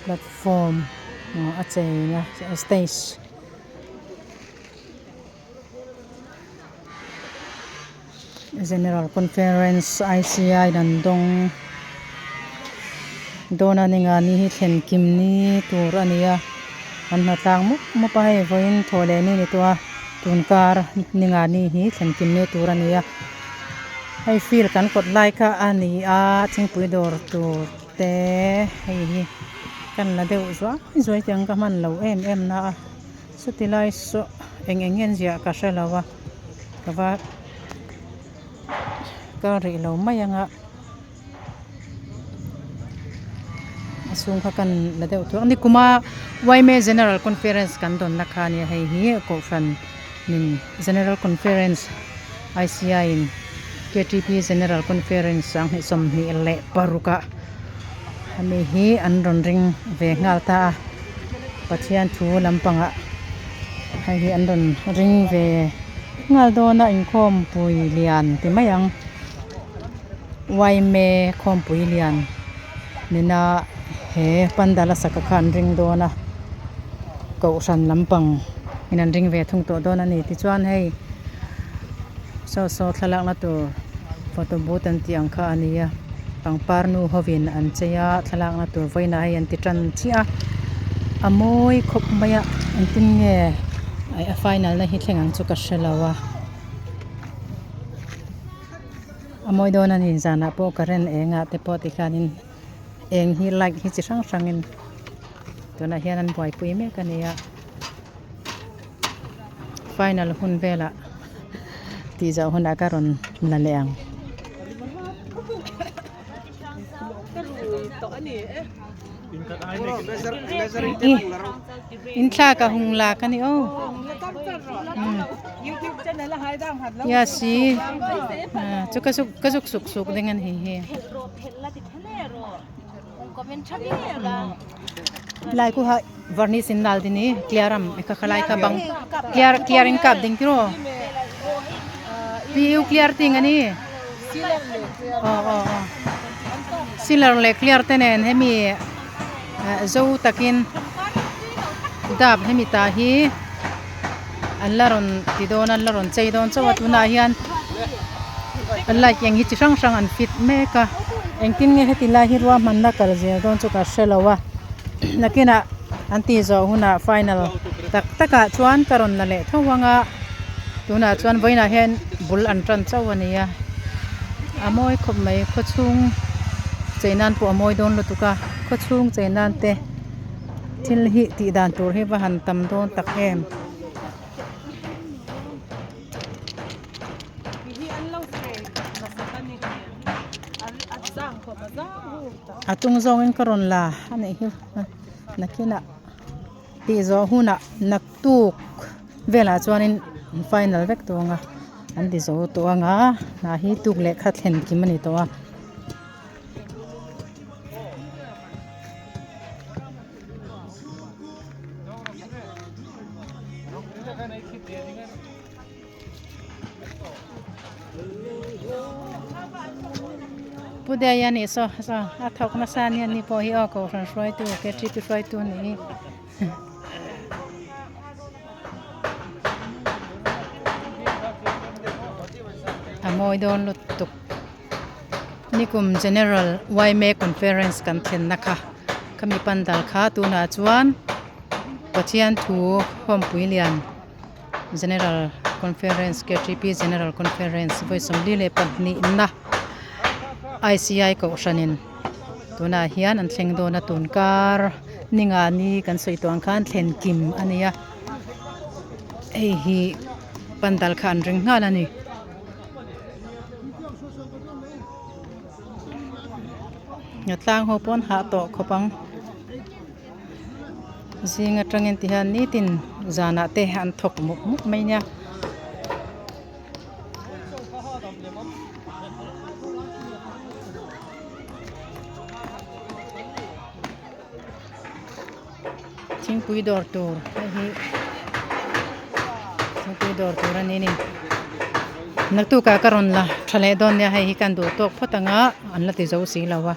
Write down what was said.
Platform a chei a stage General Conference I_C_I an dawng dawn a ni nga ni hi thlen kim ni tur a ni a an hnatlang mup mup a hei vawiin thawh leh ni ni tawh a tun kar ni nga ni hi thlen kim ni tur a ni a hei field kan kawt lai kha a ni a thingpui dawr tur. Te hei hi kan la deuh zuai zuai tih ang ka hman lo em em na a chuti lai saw eng eng nge an ziah ka hre lo a ka va kal rih lo mai ang a a chhung kha kan la deuh tur a ni kuma yma general conference kan dawnna kha ania hei hi kohhran in general conference I_C_I in. Ktp General Conference sanghnih 26 ah hemi hi an rawn ring ve nghal ta a Pathian thu lampangah hei hi an rawn ring ve nghal dawn a inkhawmpui lian ti mai ang yma khawmpui lian nena he pandal a saka kha an ring dawn a kohhran lampang in an ring ve thung tawh dawn a ni tichuan hei. Saw saw thlalakna tur photo booth an tih ang kha a ni a pangpar nu hovin an chei a thlalakna tur vawiinah hei an ti tan chiah a a mawi khawp mai a engtin nge a final na hi thleng ang chu ka hrelo a a mawi dawn a ni zanah pawh current eng ah te pawh tikhanin eng hi light hi chi hrang hrangin tunah hian an buaipui mek a ni a. Final hun velah tih zawh hunah ka rawn la leh ang. In thla ka hung la ka ni aw. Ya si chu ka zuk ka zuk suk suk ding an hi hi. Lai khu ha varnish in nal dini clear am e kha khalai kha bang clear clear in kap ding tiraw pu clear ting ani aw aw aw sealer leh clear te nen hemi zo takin dap hemi tah hi an la rawn ti dawn a an la rawn chei dawn chauh a tunah hian light eng hi chi hrang hrang an fit mek a engtin nge heti lai hi ruahmanna kal zel dawn chu ka hrelo a nakinah an tih zawh hunah final tak takah chuan ka rawn la leh tho ang a tunah chuan vawiinah hian bul an tan chauh a ni a a mawi khawp mai khawchhung chei nan pawh a mawi dawn lutuk a khawchhung chei nan te. Thil hi tih dan tur hi va han tam dawn tak em. A tung zawngin ka rawn la a nih hi nakinah tih zawh hunah naktuk velah chuanin final vek tawh ang a an ti zo tawh ang a hna hi tuk leh kha thlen kim a ni tawh a. Pu Dei a nih saw saw a thawk nasa ania ni pawh hi aw kohhran hruaitu K_T_P hruaitu a nih hi. A mawi dawn lutuk. Nikum General yma Conference kan thlenna kha khami pandal kha tunah chuan Pathian thu khawmpui lian General Conference ktp General Conference vawi 42 na ICI kohhranin tunah hian an thleng dawn a tunkar ninga ni kan sawi tawh ang khan thlen kim a ni a hei hi pandal kha an ring nghal a ni. A tlang ho pawn hah tawh khawp ang zing atangin ti hian nitin zanah te an thawk mup mup mai nia. Thingpui dawr tur hei hi thingpui dawr tur a ni ni naktuk ah ka rawn la tha leh dawn nia hei hi kan duh tawk phawt ang a an la ti zo si lo a.